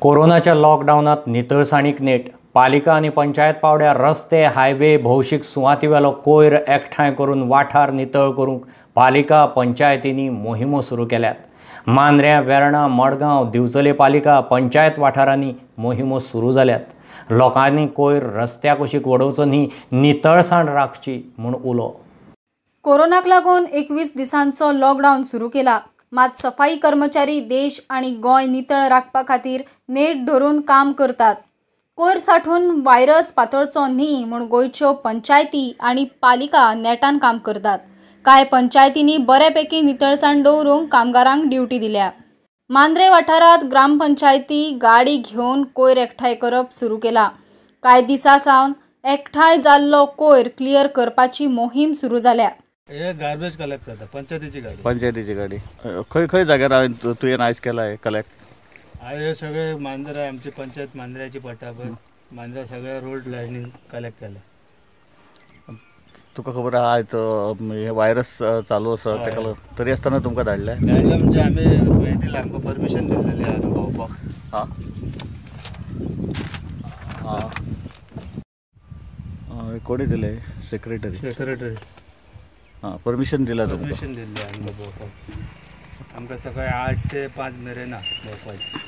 कोरोनाच्या लॉकडावनात नितळसाणीक नेट. पालिका आनी पंचायत पावड्यार रस्ते, हायवे, भौशीक सुवातीवेलो कोयर एकठांय करून वाठार नितळ करूंक पालिका पंचायतींनी मोहिमो सुरू केल्यात. मांद्र्यां, वेर्णा, मडगांव, दिवचले पालिका पंचायत वाठारांनी मोहिमो सुरू जाल्यात. लोकांनी कोयर रस्त्या कुशीक वडोवचो न्ही, नितळसाण राखची म्हूण उलो. कोरोनाक लागून 21 दिसांचो लॉकडावन सुरू केला. मात सफाई कर्मचारी देश आनी गोंय नितळ राखपा खातीर नेट धरून काम करतात. कोयर साठून व्हायरस पातळचो न्ही म्हूण गोंयच्यो पंचायती आनी पालिका नेटान काम करतात. कांय पंचायतींनी बऱ्यापैकी नितळसाण दवरूंक कामगारांक ड्युटी दिल्या. मांद्रे वाठारांत ग्रामपंचायती गाडी घेवन कोयर एकठांय करप सुरू केला. कांय दिसां सावन एकठांय जाल्लो कोयर क्लियर करपाची मोहीम सुरू जाल्या. हे गार्बेज कलेक्ट करता पंचायतीची गाडी. पंचायतीची गाडी खंय खंय जाग्यार हांवें तुवें आयज केला कलेक्ट? आयज सगळे मांद्रा, आमची पंचायत मांद्र्याची पडटा पळय, मांद्रा सगळे रोड लायनीन कलेक्ट केले. तुका खबर आहा आयज हे व्हायरस चालू आसा, तेका लागून तरी आसतना तुमकां धाडले? धाडले म्हणजे आमी हें दिलां, आमकां परमिशन दिल्लेली आहा भोंवपाक. हां हां, कोणी दिले? सेक्रेटरी. सेक्रेटरी. हां, परमिशन दिला तुमकां? परमिशन दिल्लें आमकां भोंवपाक. आमकां सकाळी 8 ते 5 मेरेन भोंवपाचें.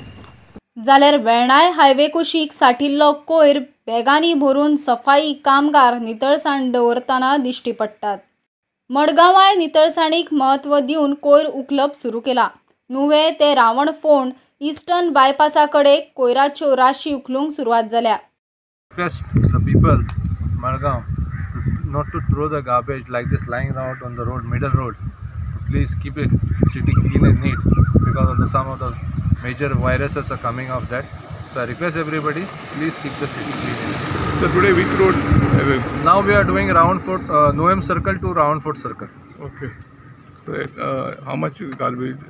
जाल्यार वेर्णाय हायवे कुशीक साठिल्लो कोयर बॅगांनी भरून सफाई कामगार नितळसाण दवरतना दिश्टी पडटात. मडगांवाय नितळसाणीक म्हत्व दिवन कोयर उखलप सुरू केला. नुवें ते रावणफोंड इस्टर्न बायपासा कडेन कोयराच्यो राशी उखलूंक सुरवात जाल्या. Request the people Madgaon not to throw the garbage like this lying out on the road, middle road. Please keep it city clean and neat because of the some of the major viruses are coming off that. So I request everybody, please keep the city clean and neat. So today which roads? Now we are doing Roundfort, Noem Circle to Roundfort Circle. Okay. So how much garbage?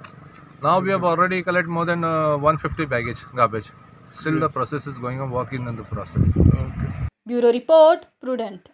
Now we have already collected more than 150 baggage garbage. Still the process is going on, working in the process. Okay. Bureau report, Prudent.